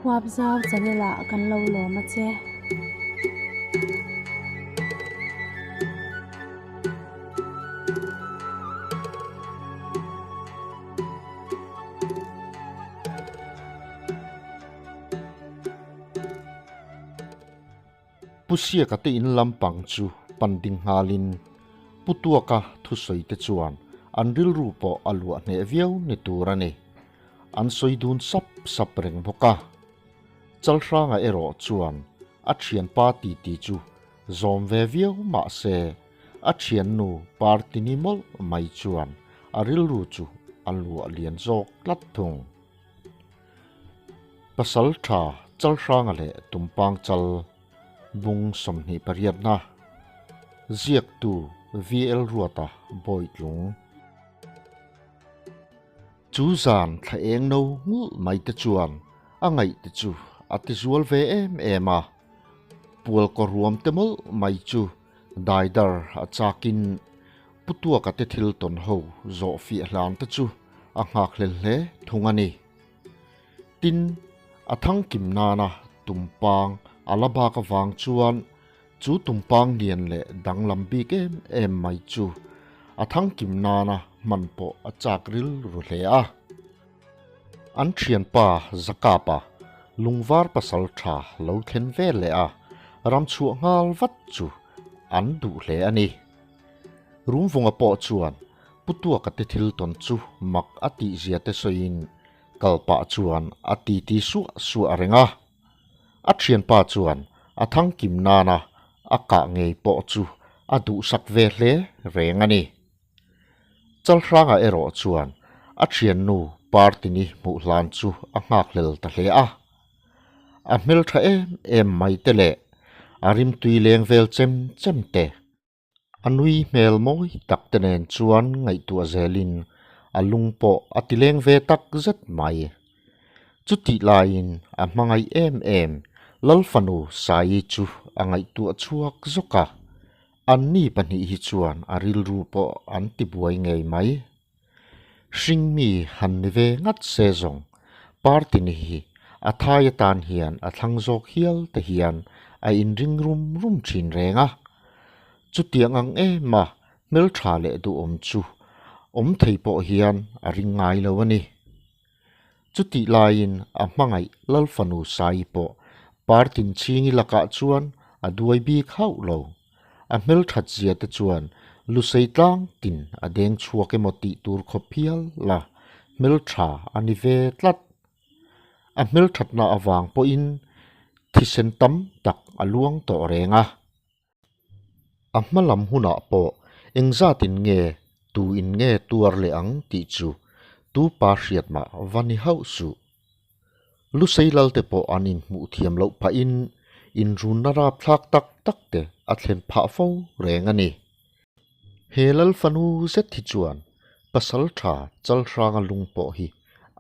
Huapzau channel ah kan lo lawm a che. Pu Siaka te in lampang chu pan ding nghalin Pu Tuaka thusawi te chuan an rilru pawh a luah hneh viau ni tur a ni. An sawi dun sap sap reng bawk a. Chalhranga erawh chuan a thianpa titi chu zawm ve viau mah se a thiannu Partini mawlh mai chuan a rilru chu a luah lian zawk tlat thung. Pasal tha Chalhranga leh Tumpang Chal bung 28na ziaktu VL Ruata Bawitlung. Chu zan thla eng no nghulh mai te chuan a ngaih te chu a ti zual ve em em a, pual kaw ruam te mawlh mai chu daidar a chakin Pu Tuaka te thil tawn ho zawh fiah hlan te chu a nghak hlel hle thung a ni. Tin, a thangkim nana tumpang a la bak avang chuan Chu tumpang lian leh danglam bik em em mai chu a thangkim nana hman pawh a chak rilru hle a. An thianpa Zakapa lungvar pasal tha lo thlen vel leh a ramchhuah nghal vat chu an duh hle a ni. Rumvunga pawh chuan Pu Tuaka te thil tawn chu mak a tihzia te sawiin kalpah chuan a titi suah suah reng a. A thianpa chuan a thangkim nana a kah ngei pawh chu a duhsak ve hle reng a ni. Chalhranga erawh chuan a thiannu Partini hmuh hlan chu a nghakhlel ta hle a. A hmeltha em em mai te leh a rimtui leng vel chem chem te. A nui hmel mawi tak te nen chuan ngaihtuah zelin a lung pawh a ti leng ve tak zet mai. Chutih laiin a hmangaih em em Lalfanu Saii chu a ngaihtuah chhuak zawk a, anni pahnih hi chuan a rilru pawh an ti buai ngei mai. Hringmi han ni ve ngat se zawng party ni hi a thai atan hian a thlang zawk hial te hian a inring rum rum thin reng a. Chutiang ang em a hmeltha leh duhawm chu awm thei pawh hian a ring ngai lo a ni. Chutih laiin a hmangaih Lalfanu Saii pawh party chhingi lakah chuan a duai bik hauh lo. A hmelthat zia te chuan lusei tlang tin a deng chhuak emaw tih tur khawp hial la hmeltha a ni ve tlat. A hmelthatna avang pawhin thisen tam tak a luang tawh reng a. A hma lam hunah pawh engzatin nge tu in nge tuar leh ang tih chu tu pa hriat mah va ni hauh suh. Lusei lalte pawh an inhmuh thiam loh phahin inrunna rapthlak tak tak te a thlen phah fo reng a ni. He lal fanu zet hi chuan pasal tha Chalhranga lung pawh hi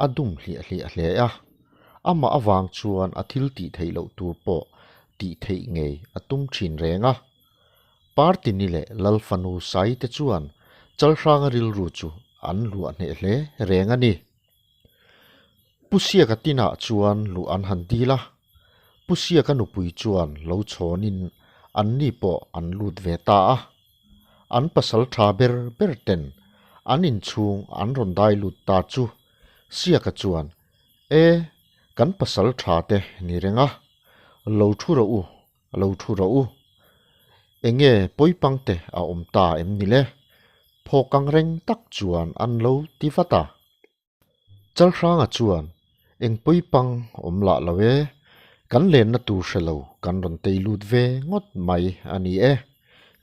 a dum hliah hliah hle a, amah avang chuan a thil tih theih loh tur pawh tih theih ngei a tum thin reng a. Partini leh lal fanu Sai te chuan Chalhranga rilru chu an luah hneh hle reng a ni. Pu Siaka tinah chuan luh an han dil a, Pu Siaka nupui chuan lo chhawnin anni pawh an lut ve ta a. An pasal tha ber ber ten an inchhung an rawn dai lut ta chu Siaka chuan, E, kan pasal tha te ni reng a, lo thu rawh u, lo thu rawh u. Enge pawipang te a awm ta em ni le? Phawk ang reng tak chuan an lo ti vat a. Chalhranga chuan, Eng pawipang awm lah lo e, kan lenna tur hre lo kan rawn tei lut ve ngawt mai a ni e,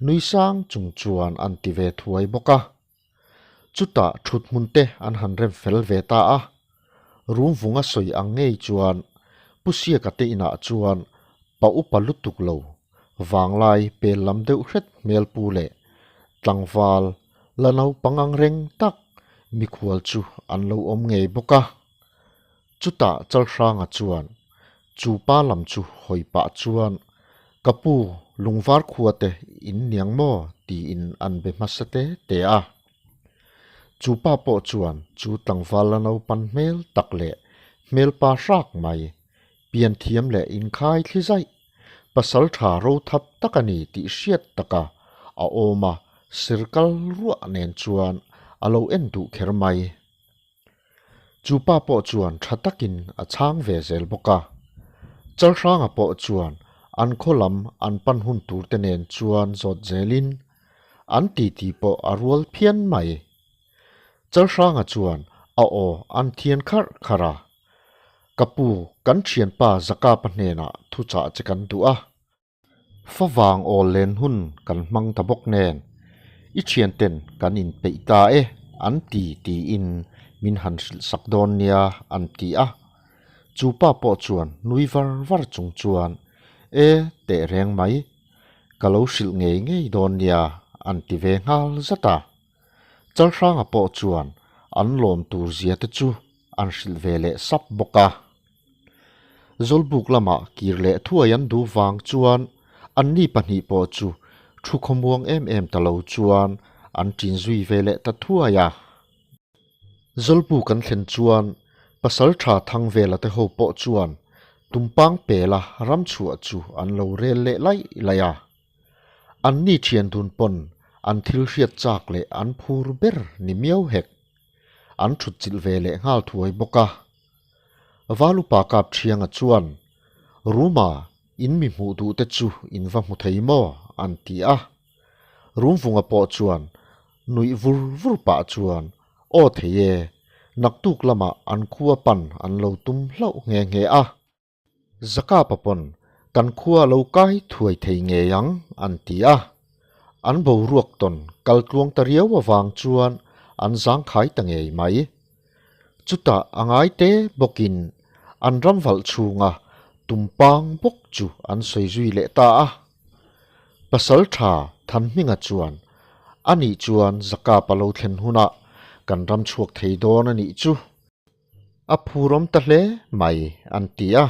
nui sang chung chuan an ti ve thuai bawk a. Chutah thut hmun te an han rem fel ve ta a. Rum vunga sawi ang ngei chuan Pu Siaka te inah chuan pa upa lutuk lo, vanglai pel lam deuh hret hmel pu leh tlangval la naupang ang reng tak mikhual chu an lo awm ngei bawk a. Chutah Chalhranga chuan chu pa lam chu hawi pah chuan, Ka pu, lungvar khua te in niang maw? tiin an be hmasa te te a. Chu pa pawh chuan chu tlangval la naupan hmel tak leh hmelpa hrak mai. Pianthiam leh inkhai thli zaih, pasal tha ro thap tak a ni tih hriat taka a awm a sirkal ruah nen chuan a lo en duh kher mai. Chu pa pawh chuan tha takin a chhang ve zel bawk a. Chalhranga pawh chuan an khaw lam an pan hun tur te nen chuan zawt zelin an titi pawh a rual phian mai. Chalhranga chuan a aw an thian kharh kharh a, Ka pu, kan thianpa Zakapa hnenah thuchah che kan duh a. Favang awl len hun kan hmang ta bawk nen, i thianten kan inpeih ta e an ti tiin min han hrilh sak dawn nia an ti a. Chu pa pawh chuan nui var var chung chuan, E teh reng mai, ka lo hrilh ngei ngei dawn nia an ti ve nghal zat a. Chalhranga pawh chuan an lawm tur zia te chu an hrilh ve leh sap bawk a. Zawlbuk lamah kir leh thuai an duh vang chuan anni pahnih pawh chu thu khawmuang em em ta lo chuan an ṭin zui ve leh ta thuai a. Zawlbuk an thlen chuan Pasalṭha Thangvela te ho pawh chuan tumpang pela ramchhuah chu an lo rel leh laih laih a. Anni ṭhian dun pawn an thil hriat chak leh an phur ber ni miau hek. An ṭhut chilh ve leh nghal thuai bawk a. Valupa kap ṭhianga chuan, Ruma, in mi hmuh duh te chu in va hmu thei maw? an ti a. Rumvunga pawh chuan nuih vur vur pah chuan, Aw thei e, naktuk lamah an khua pan an lo tum hlauh nghe nghe a. Zakapa pawn kan khua lo kai thuai thei ngei ang an ti a. An boruak tawn kal tluang ta riau avang chuan an zangkhai ta ngei mai. Chutah a ngai te bawkin an ram valh chhunga tumpang bawk chu an sawi zui leh ta a. Pasal tha Thanhminga chuan anih chuan Zakapa lo thlen hunah kan ram chhuak thei dawn a nih chu. A phurawm ta hle mai an ti a.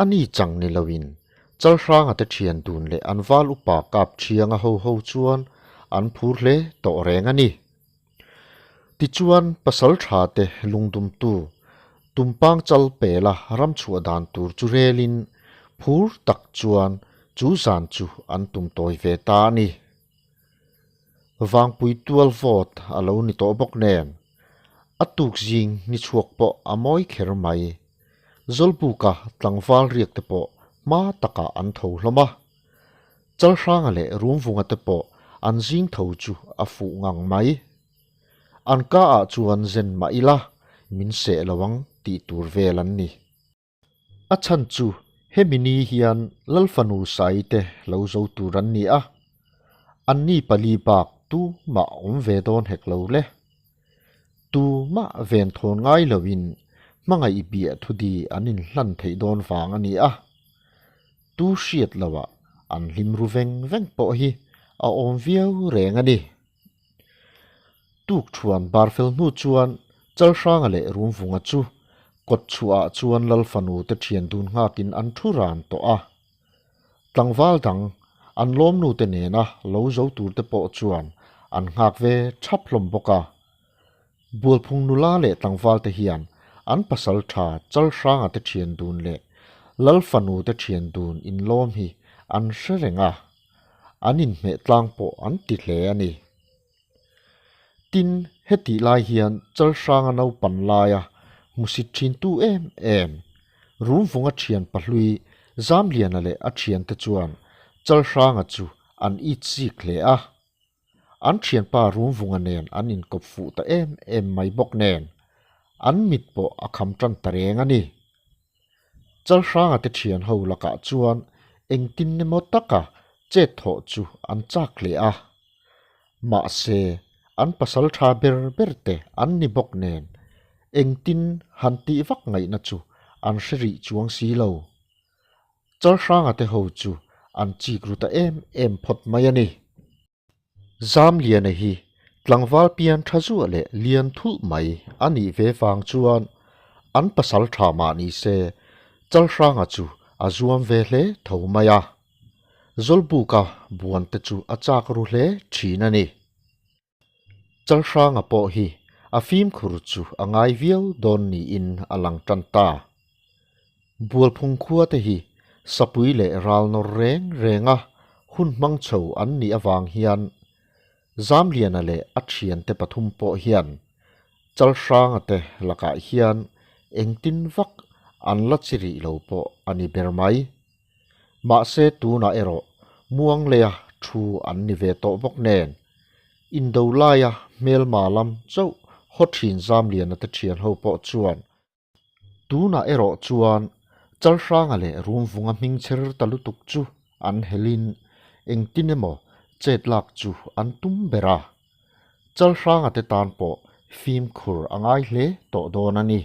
A ni chang ni loin Chalhranga te thian dun leh an val upa kap thianga ho ho chuan an phur hle tawh reng a ni. Tichuan pasal tha te lungdumtu Tumpang chal pela ramchhuah dan tur chu relin phur tak chuan chu zan chu an tum tawi ve ta a ni. Vangpui tual vawt a lo ni tawh bawk nen, a tuk zing ni chhuak pawh a mawi kher mai. Zawlbuka tlangval riak te pawh hma takah an tho hlawm a. Chalhranga leh Rumvunga te pawh an zing tho chu a fuh ngang mai. An ka ah chuan zen mah ila min seh lo ang tih tur vel an ni. A chhan chu hemi ni hian Lalfanu Sai te lo zo tur an ni a, anni pali bak tu mah awm ve dawn hek lo le. Tu mah ven thawn ngai loin hmangaih biah thudi an inhlan theih dawn vang a ni a, tu hriat loah an hlim ru veng veng pawh hi a awm viau reng a ni. Tuk thuan bar fel hnu chuan Chalhranga leh Rumvunga chu kawt chhuahah chuan Lal fanu te thian dun nghakin an thu ran tawh a. Tlangval dang an lawmnu te nena lo zo tur te pawh chuan an nghak ve thap hlawm bawk a. Bualphung nula leh tlangval te hian an pasal tha Chalhranga te thian dun leh Lal fanu te thian dun inlawm hi an hre reng a. An inhmeh tlang pawh an ti hle a ni. Tin, hetih lai hian Chalhranga naupan laia hmusit thintu em em, Rumvunga thian pahlui Zamliana leh a thiante chuan Chalhranga chu an it zik hle a. An thianpa Rumvunga nen an inkawp fuh ta em em mai bawk nen, an mit pawh a kham tan ta reng a ni. Chalhranga te thian ho lakah chuan engtin emaw taka chet thawh chu an chak hle a. Mahse, an pasal tha ber ber te an ni bawk nen engtin han tih vak ngaihna chu an hre rih chuang si lo. Chalhranga te ho chu an chik ru ta em em phawt mai a ni. Zamliana hi tlangval pian tha zuah leh lian thulh mai a nih ve vang chuan an pasal tha mah ni se Chalhranga chu a zuam ve hle tho mai a. Zawlbuka buan te chu a chak ru hle thin a ni. Chalhranga pawh hi a fimkhur chu a ngai viau dawn niin a lang tan ta. Bualphung khua te hi sapui leh ral nawr reng renga hun hmang chho an nih avang hian Zamliana leh a thiante pathum pawh hian Chalhranga te lakah hian engtin vak an la chi rih lo pawh a ni ber mai. Mahse tunah erawh Muangleia thu an ni ve tawh bawk nen, indo laia hmelma lam chauh haw thin Zamliana te thian ho pawh chuan Tunah erawh chuan Chalhranga leh Rumvunga hming chher ta lutuk chu an helin engtin emaw chet lak chu an tum ber a. Chalhranga te tan pawh fimkhur a ngai hle tawh dawn a ni.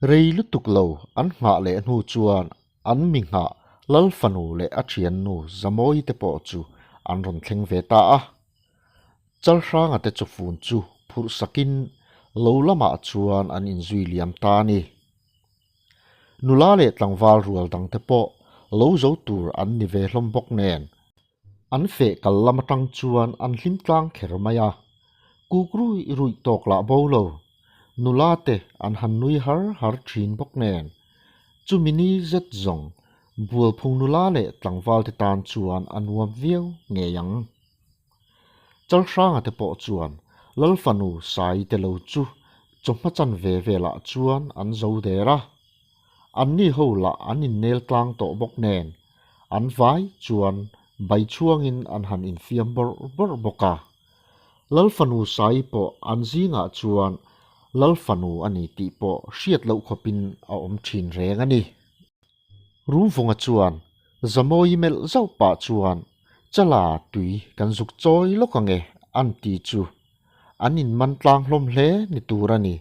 Rei lutuk lo an nghah leh hnu chuan an mi nghah Lalfanu leh a thiannu Zamawi te pawh chu an rawn thleng ve ta a. Chalhranga te chawfun chu phurh sakin lo lamah chuan an inzui liam ta a ni. Nula leh tlangval rual dangte pawh lo zo tur an ni ve hlawm bawk nen, an feh kal lam atang chuan an hlim tlang kher mai a, kuk ruih ruih tawk lah bo lo, nula te an han nui har har thin bawk nen, chumi ni zet zawng Bualphung nula leh tlangval te tan chuan a nuam viau ngei ang. Chalhranga te pawh chuan Lalfanu Sai te lo chu chawhma chan ve velah chuan an zo der a. Anni ho lah an innel tlang tawh bawk nen an vai chuan bai chhuangin an han infiam bawrh bawrh bawk a. Lalfanu Sai pawh an zingah chuan Lalfanu a ni tih pawh hriat loh khawpin a awm thin reng a ni. Rumvunga chuan Zamawi melh zauh pah chuan Chala tui kan zuk chawi lawk ange an ti chu an inman tlang hlawm hle ni tur a ni.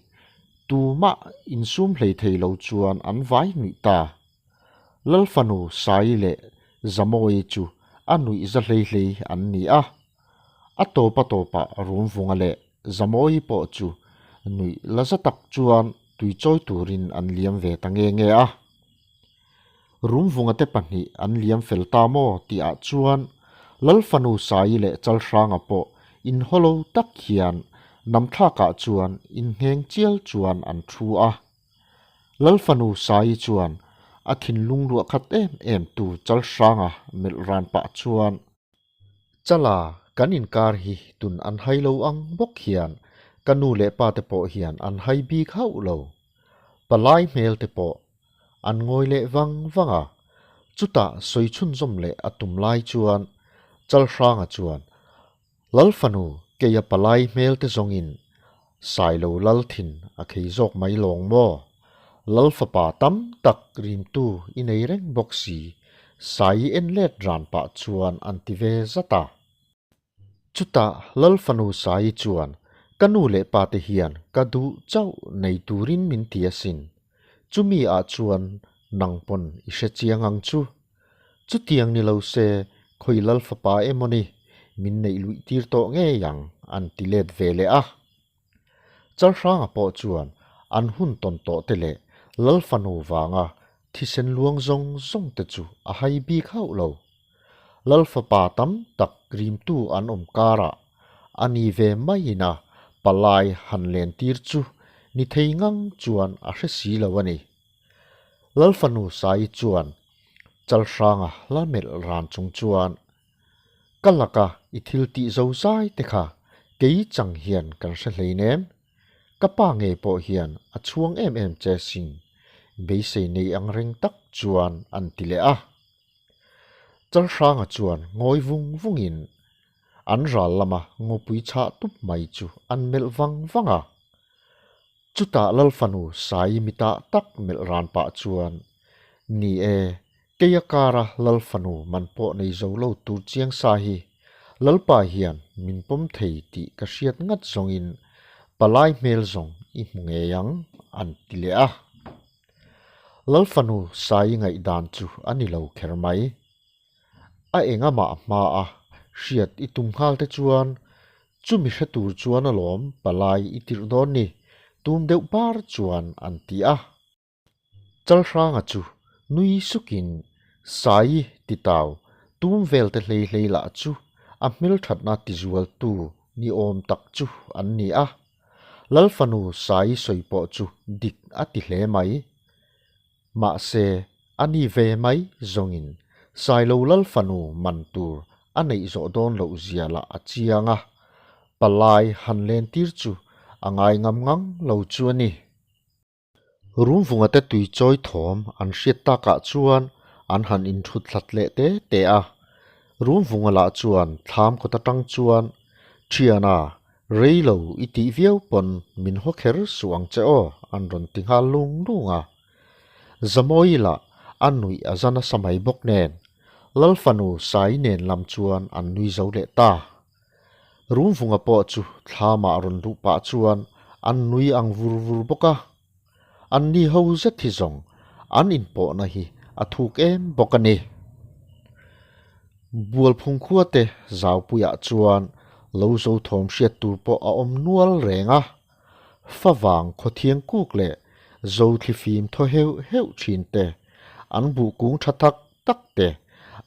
Tumah insum hlei thei lo chuan an vai nuih ta. Lalfanu Sai leh Zamawi chu a nuih za hlei hlei an ni a. A tawp a tawpah Rumvunga leh Zamawi pawh chu nuih la za tak chuan tui chawi turin an liam ve ta nge nge a. Rumvunga te pahnih an liam fel ta maw tihah chuan Lalfanu Saii leh Chalhranga pawh inhawlo tak hian namthlakah chuan inngheng chial chuan an thu a. Lalfanu Saii chuan a thinlung luah khat em em tu Chalhranga melh ran pah chuan, Chala, kan inkar hi tun an hai lo ang bawk hian ka nu leh pa te pawh hian an hai bik hauh lo. Palai hmel te pawh an ngawi leh vang vang a, chutah sawi chhunzawm leh a tum lai chuan Chalhranga chuan, Lalfanu, keia palai hmel te zawngin Sailo lal thin a khei zawk mai lawng maw? Lal fapa tam tak rimtu i nei reng bawk si, Sai i en let ran pah chuan an ti ve zat a. Chutah Lal fanu Sai chuan, Ka nu leh pa te hian ka duh chauh nei turin min ti asin. Chumi ah chuan nang pawn i hre chiang ang chu. Chutiang ni lo se khawi Lal fapa emaw ni min neih luih tir tawh ngei ang an ti let ve leh a. Chalhranga pawh chuan an hun tawn tawh te leh Lal fanu vanga thisen luang zawng zawng te chu a hai bik hauh lo. Lal fapa tam tak rimtu an awm karah a ni ve maiin a palai han len tir chu ni thei ngang chuan a hre si lo a ni. Lal fanu Saii chuan Chalhranga la melh ran chung chuan, Ka laka i thil tih zo zai te kha kei chang hian kan hre hleinem. Ka pa ngei pawh hian a chhuang em em che sin, beisei nei ang reng tak chuan an ti leh a. Chalhranga chuan ngawi vung vungin an ral lama ngawpui chhah tup mai chu an melh vang vang a. Chutah Lalfanu Sai mitah tak melh ran pah chuan, Ni e, keia kara Lalfanu man pawh nei zo lo tur chiang sa hi Lalpa hian min pawm thei tih ka hriat ngat zawngin palai hmel zawng i hmu ngei ang, an ti leh a. Lalfanu Sai ngaihdan chu a ni lo kher mai. A engamah hmaa hriat i tum nghal te chuan chumi hre tur chuan alawm palai i tirh dawn ni, tum deuh par chuan an ti a. Chalhranga chu nui sukin Sai titau tum vel te hlei hlei lah chu a hmelthatna tizualtu ni awm tak chu an ni a. Lalfanu Sai sawi pawh chu dik a ti hle mai. Mahse, a ni ve mai zawngin Sailo Lal fanu man tur a neih zawh dawn loh zia lah a chiang a, palai han lentir chu a ngai ngam ngang lo chu a ni. Rumvunga te tui chawi thawm an hriat takah chuan an han inthut hlat leh te te a. Rumvunga lah chuan thlam kawt atang chuan, Thiana, rei lo i tih viau pawn min haw kher suh ang che aw an rawn ti nghal lung lung a. Zamawi lah a nuih a za nasa mai bawk nen, Lalfanu Sai nen lam chuan an nui zo leh ta. Rumvunga pawh chu thlamah rawn luh pah chuan an nui ang vur vur bawk a. An ni ho zet hi zawng an inpawhna hi a thuk em bawk a ni. Bualphung khua te zaupuiah chuan lo zo thawm hriat tur pawh a awm nual reng a. Favang khawthiang kuk leh zo thlifim thaw heuh heuh thin te, an buh kung tha tak tak te,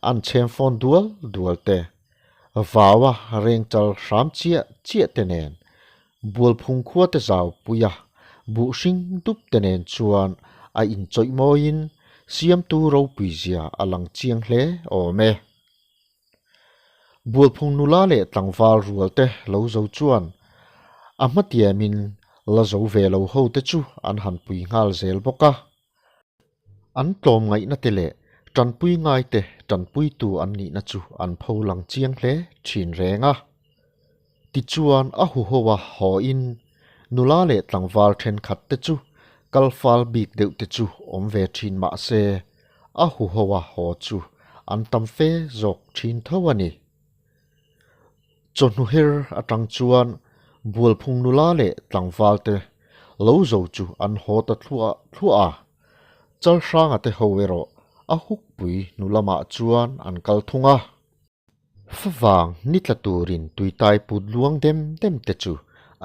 an chhem fawn dual dual te, Vaua rengchal hram chiah chiah te nen, Bualphung khua te zau puia buh hring dup te nen chuan a inchawih mawiin siamtu ropui zia a lang chiang hle awm e. Bualphung nula leh tlangval rual te lo zo chuan a hmatiamin la zo ve lo ho te chu an han pui nghal zel bawk a. An tlawmngaihna te leh tanpui ngaite tanpuitu an nihna chu an pho lang chiang hle thin reng a. Tichuan a huho a haw-in nula leh tlangval thenkhat te chu kal fal bik deuh te chu awm ve thin mah se a huho a haw chu an tam fe zawk thin tho a ni. Chawhnu her atang chuan Bualphung nula leh tlangval te lo zo chu an haw ta thluah thluah a, Chalhranga te ho erawh a hukpui hnu lamah chuan an kal thung a. Favang ni tla turin tuitai put luang dem dem te chu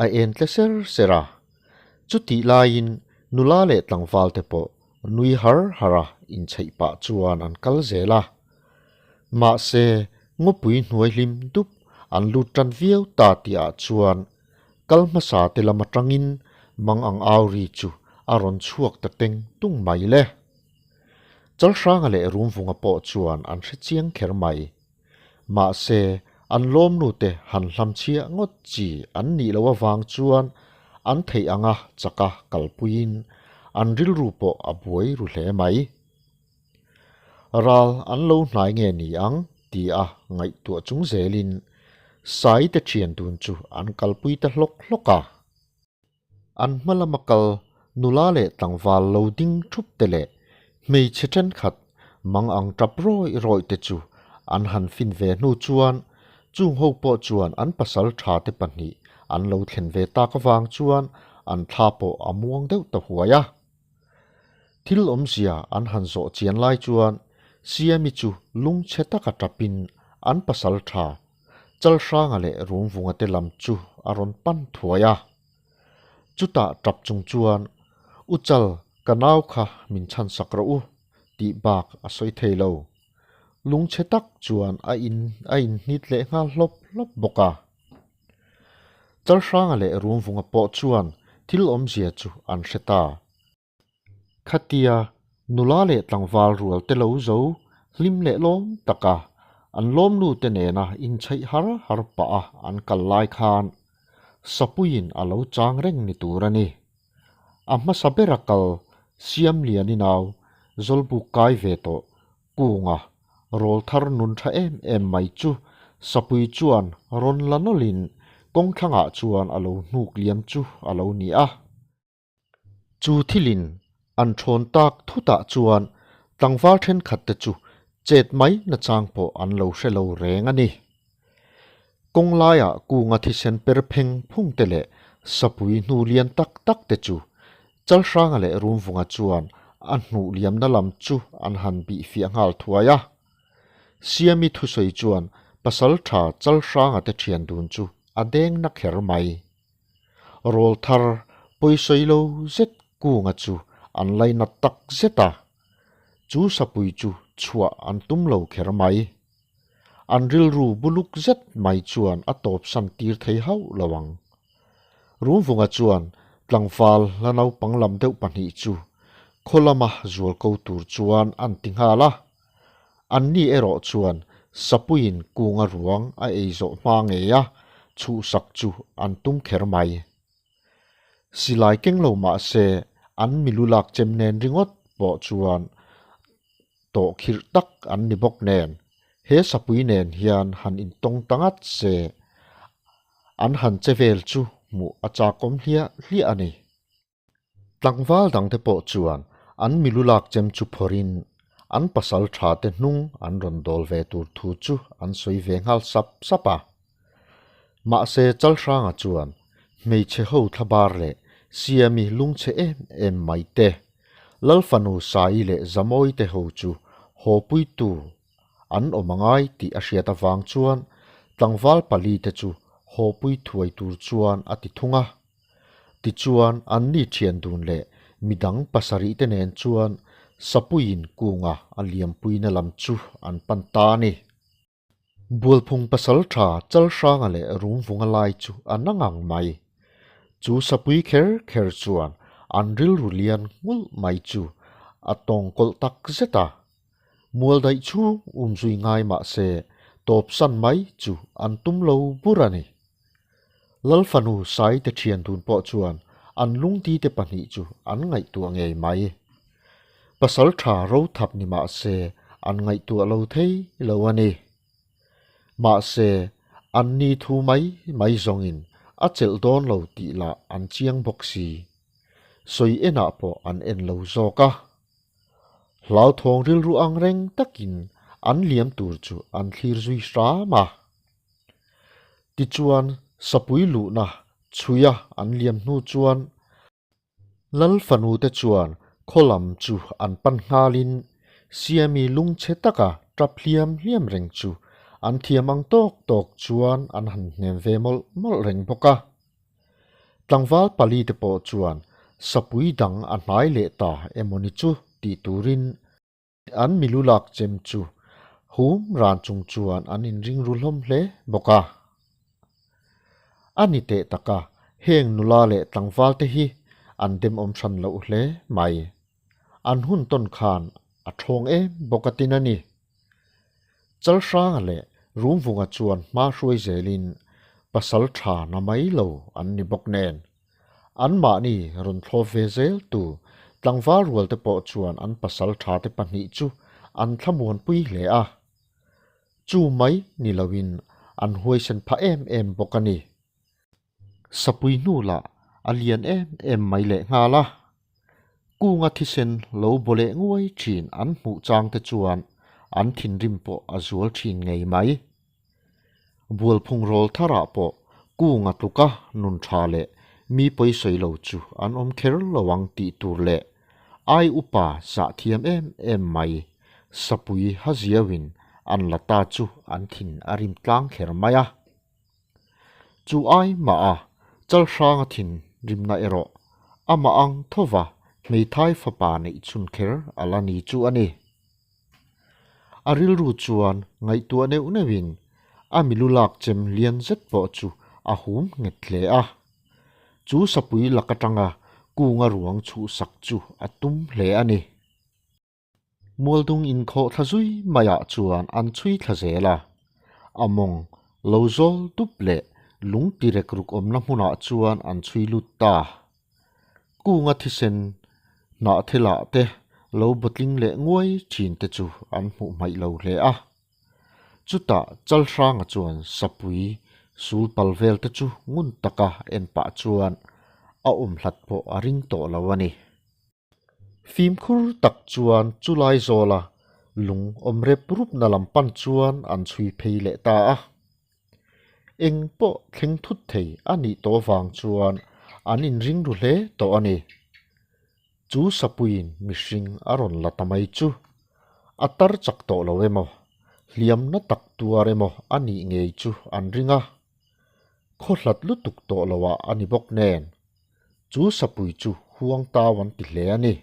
a en tle ser ser a. Chutih laiin nula leh tlangval te pawh nui har har a inchheih pah chuan an kal zel a. Mahse, ngawpui hnuai hlim dup an lut tan viau ta tihah chuan kal hmasa te lam atangin mang ang au ri chu a rawn chhuak ta teng tung mai le. Chalhranga leh Rumvunga pawh chuan an hre chiang kher mai. Mahse, an lawmnu te han hlamchhiah ngawt chi an nih loh avang chuan an theih anga chaka kalpuiin an rilru pawh a buai ru hle mai. Ral an lo hnai nge ni ang ti a ngaihtuah chung zelin Sai te thian dun chu an kalpui ta hlawk hlawk a. An hma lama kal nula leh tlangval lo ding thup te leh hmeichhe thenkhat mang ang tap rawih rawih te chu an han fin ve hnu chuan chung ho pawh chuan an pasal tha te pahnih an lo thlen ve tak avang chuan an thla pawh a muang deuh ta huai a. Thil awmzia an han zawh chian lai chuan Siami chu lungchhe taka tapin an pasal tha Chalhranga leh Rumvunga te lam chu a rawn pan thuai a. Chutah tap chung chuan, U Chal, ka nau kha min chhan sak rawh u, tih bak a sawi thei lo. Lungchhe tak chuan a in a inhnit leh nghal hlawp hlawp bawk a. Chalhranga leh Rumvunga pawh chuan thil awmzia chu an hre ta. Khatia nula leh tlangval rual te lo zo hlim leh lawm taka an lawmnu te nena inchheih har har pah a an kal lai khan Sapuiin a lo chang reng ni tur a ni. A hmasa bera kal Siamliani nau Zawlbuk kai ve tawh Kunga rawl thar nun tha em em mai chu Sapui chuan rawn la nawlhin kawngthlangah chuan a lo hnuk liam chu a lo ni a. Chu thilin an thawn tak thutah chuan tlangval thenkhat te chu chet mai nachang pawh an lo hre lo reng a ni. Kawng laiah kunga thisen per pheng phung te leh sapui hnu lian tak tak te chu Chalhranga leh Rumvunga chuan a hnuh liamna lam chu an han bih fiah nghal thuai a. Siami thusawi chuan pasal tha Chalhranga te thian dun chu a deng na kher mai. Rawl thar pawisawi lo zet kunga chu an lainat tak zet a, chu sapui chu chhuah an tum lo kher mai. An rilru buluk zet mai chuan a tawpsan tir thei hauh lo ang. Rumvunga chuan tlangval la naupang lam deuh pahnih chu. Khaw lama zual ko tur chuan an ti nghal a. Anni erawh chuan Sapuiin kunga ruang a ei zawh hma ngei a, chhuhsak chu an tum kher mai. Silai keng lo mah se an milu lak chem nen ringawt pawh chuan tawh khirh tak an ni bawk nen, he sapui nen hian han intawng ta ngat se an han che vel chu hmuh a chakawm hliah hliah a ni. Tlangval dangte pawh chuan an milu lak chem chu phawrhin an pasal tha te hnung an rawn dawl ve tur thu chu an sawi ve nghal sap sap a. Mahse Chalhranga chuan hmeichhe ho thlabar leh Siami lungchhe em em mai te, Lalfanu Saii leh Zamawi te ho chu haw puitu an awm a ngai tih a hriat avang chuan tlangval pali te chu haw pui thuai tur chuan a ti thung a. Tichuan anni thian dun leh midang pasarih te nen chuan Sapuiin kunga a liampuina lam chu an pan ta a ni. Bualphung pasal tha Chalhranga leh Rumvunga lai chu a na ngang mai. Chu Sapui kher kher chuan an rilru lian nghulh mai chu a tawng kawlh tak zet a. Mual daih chhung umzui ngai mah se tawpsan mai chu an tum lo bur a ni. Lalfanu Saite thian dun pawh chuan an lungti te pahnih chu an ngaihtuah ngei mai. Pasal tha ro thap ni mah se an ngaihtuah lo thei lo a ni. Mahse, an ni thu mai mai zawngin a chelh dawn lo tih lah an chiang bawk si. Sawi enah pawh an en lo zawk a. Hlauthawng rilru ang reng takin an liam tur chu an thlir zui hram a. Tichuan, sapui luhna chhuia an liam hnu chuan Lal fanute chuan khaw lam chu an pan nghalin Siami lungchhe taka tap hliam hliam reng chu an thiam ang tawk tawk chuan an han hnem ve mawlh mawlh reng bawk a. Tlangval pali te pawh chuan sapui dang a hnai leh ta emawni chu tih turin An milu lak chem chu hum ran chung chuan an inring ru hlawm hle bawk a. A ni teh tak a, heng nula leh tlangval te hi an demawm hran loh hle mai. An hun tawn khan a thawng em bawk a tin a ni. Chalhranga leh Rumvunga chuan hma hruai zelin pasal tha na mai lo an ni bawk nen. Anmahni rawn thlawp ve zel tu tlangval rual te pawh chuan an pasal tha te pahnih chu an thlamuanpui hle a. Chu mai ni loin an huaisen phah em em bawk a ni. Sapui hnu lah a lian em em mai leh nghal a. Kunga thisen lo baw leh nguai thin an hmuh chang te chuan an thinrim pawh a zual thin ngei mai. Bualphung rawl tharah pawh kunga tluka nun tha leh mi pawisawi lo chu an awm kher lo ang tih tur leh ai upa zah thiam em em mai sapui ha ziauin an la ta chu an thin a rim tlang kher mai a. Chu ai mah a Chalhranga thin rimna erawh amah ang thova hmeithai fapa neih chhun kher a la ni chu a ni. A rilru chuan ngaihtuah neuh neuhin a milu lak chem lian zet pawh chu a hum nghet hle a. Chu sapui lak atanga kunga ruang chhuhsak chu a tum hle a ni. Mualdung inkhawh thla zui maiah chuan an chhui thla zel a. A mawng lo zawl dup leh lung ti rek ruk awmna hmunah chuan an chhui lut ta. Kunga thisen hnah thelah te lo bawtling leh nguai thin te chu an hmuh hmaih lo hle a. Chutah Chalhranga chuan sapui sul pal vel te chu ngun taka en pah chuan a awm hlat pawh a ring tawh lo a ni. Fimkhur tak chuan chulai zawla lung awm rep rupna lam pan chuan an chhui phei leh ta a. Eng pawh thleng thut thei a nih tawh vang chuan an inring ru hle tawh a ni. Chu sapuiin mihring a rawn la ta mai chu a tar chak tawh lo emaw, hliamna tak tuar emaw a nih ngei chu an ring a. Khaw hlat lutuk tawh loah a ni bawk nen, chu sapui chu huang tau an ti hle a ni.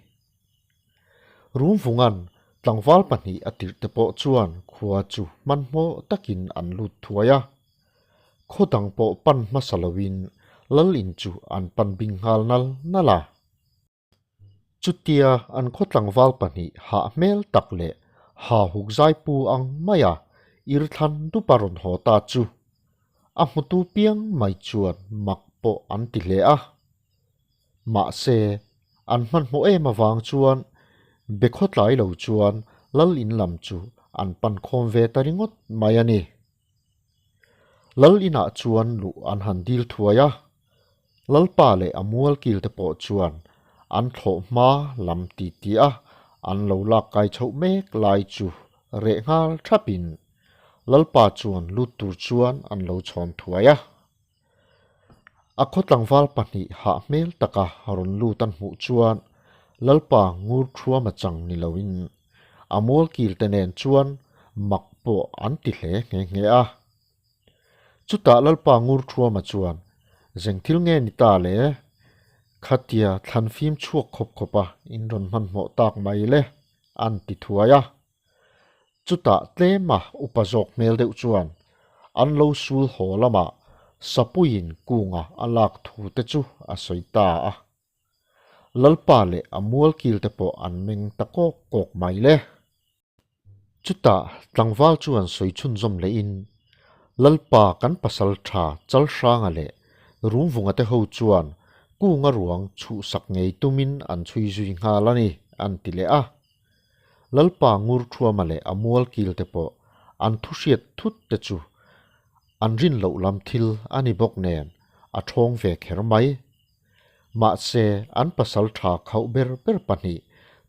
Rumvunga'n tlangval pahnih a tirh te pawh chuan khua chu hmanhmawh takin an lut thuai a. Khaw dang pawh pan hmasa loin Lal in chu an pan bing nghal nal nal a. Chutia an khaw tlangval pahnih hah hmel tak leh ha huk zaipu ang maia irthlan dupa rawn haw ta chu a hmutu piang mai chuan mak pawh an ti hle a. Mahse, an hmanhmawh em avang chuan be khawtlai lo chuan lal in lam chu an pan khawm ve ta ringawt mai a ni. Lal inah chuan luh an han dil thuai a, Lalpa leh a mual kil te pawh chuan an thlawh hma lam ti ti a an lo lak kai chhoh mek lai chu reh nghal thapin Lalpa chuan lut tur chuan an lo chhawn thuai a. A khaw tlangval pahnih hah hmel taka rawn lut an hmuh chuan Lalpa ngur thuama chang ni loin a mual kil te nen chuan mak pawh an ti hle nghe nghe a. Chutah Lalpa ngur thuama chuan zeng thil nge ni ta le? Khatia thlan fim chhuak khawp khawp a in rawn hmanhmawh tak mai le an ti thuai a. Chutah tlema upa zawk hmel deuh chuan an lo sul haw lamah Sapuiin kunga a lak thu te chu a sawi ta a. Lalpa leh a mualkil te pawh an meng ta kawk kawk mai le. Chutah tlangval chuan sawi chhunzawm lehin, Lalpa kan pasal tha Chalhranga leh Rumvunga te ho chuan kunga ruang chhuhsak ngei tumin an chhui zui nghal a ni, an ti leh a. Lalpa ngur thuama leh a mual kil te pawh an thu hriat thut te chu an rin loh lam thil a ni bawk nen a thawng ve kher mai. Mahse an pasal tha khauh ber ber pahnih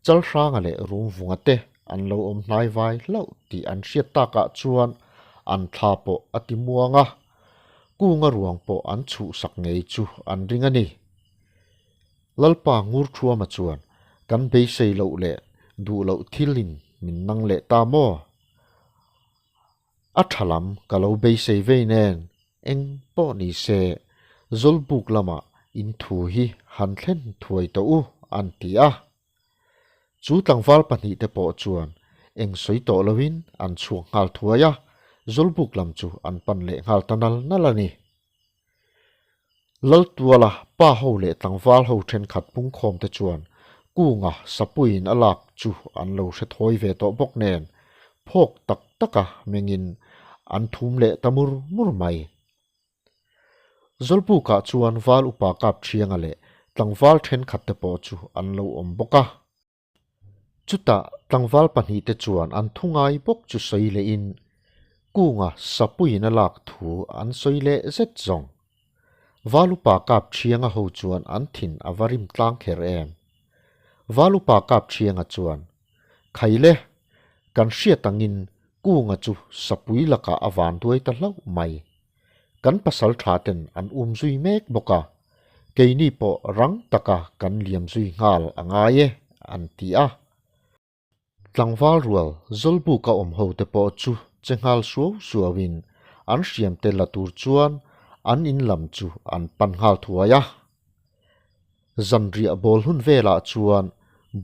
Chalhranga leh Rumvunga te an lo awm hnai vai hlauh tih an hriat takah chuan an thla pawh a ti muang a, kunga ruang pawh an chhuhsak ngei chu an ring a ni. Lalpa Ngurthuama chuan kan beisei loh leh duh loh thilin min nang leh ta maw? A tha lam ka lo beisei vei nen eng pawh ni se Zawlbuk lamah in thu hi han thlen thuai tawh u an ti a. Chu tlangval pahnih te pawh chuan eng sawi tawh loin an chhuak nghal thuai a, Zawlbuk lam chu an pan leh nghal ta nal nal a ni. Laltuala pa ho leh tlangval ho thenkhat pungkhawm te chuan Kunga Sapuiin a lak chu an lo hre thawi ve tawh bawk nen phawk tak taka mengin an thum leh ta mur mur mai. Zawlbukah chuan val upa Kapṭhianga leh tlangval thenkhat te pawh chu an lo awm bawk a. Chutah tlangval pahnihte chuan an thu ngai bawk chu sawi lehin Kunga Sapuiin a lak thu an sawi leh zet zawng. Valupa Kapṭhianga ho chuan an thin a va rim tlang kher em. Valupa Kapṭhianga chuan, Khaile, kan hriat angin Kunga chu Sapui lakah a van duai ta hlauh mai. Kan pasal tha ten an um zui mek bawk a, keini pawh rang taka kan liam zui nghal a ngai e, an ti a. Tlangval rual Zawlbuka awm ho te pawh chu che nghal suau suauin an hriam te la tur chuan an in lam chu an pan nghal thuai a. Zanriah bawl hun velah chuan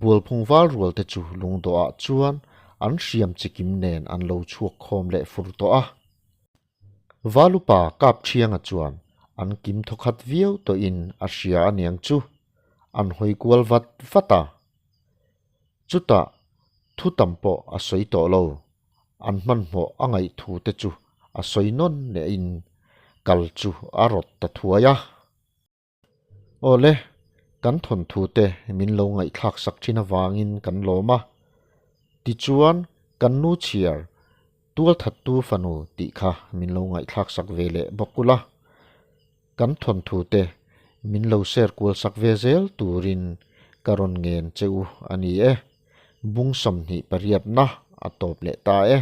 Bualphung val rual te chu lungdawhah chuan an hriam chikim nen an lo chhuak khawm leh fur tawh a. Valupa Kapṭhianga chuan an kim thawkhat viau tawhin a hria aniang chu an hawi kual vat vat a. Chutah thu tam pawh a sawi tawh lo, an hmanhmawh a ngaih thu te chu a sawi nawn lehin kal chu a rawt ta thuai a. Awle, kan thawnthu te min lo ngaihthlak sak thin avangin kan lawm a. Tichuan, kan nu chhiar Tualthattu fanu tih kha min lo ngaihthlak sak ve leh bawk ula. Kan thawnthu te min lo share kual sak ve zel turin ka rawn ngen che u a ni e. Bung 28 na a tawp leh ta e.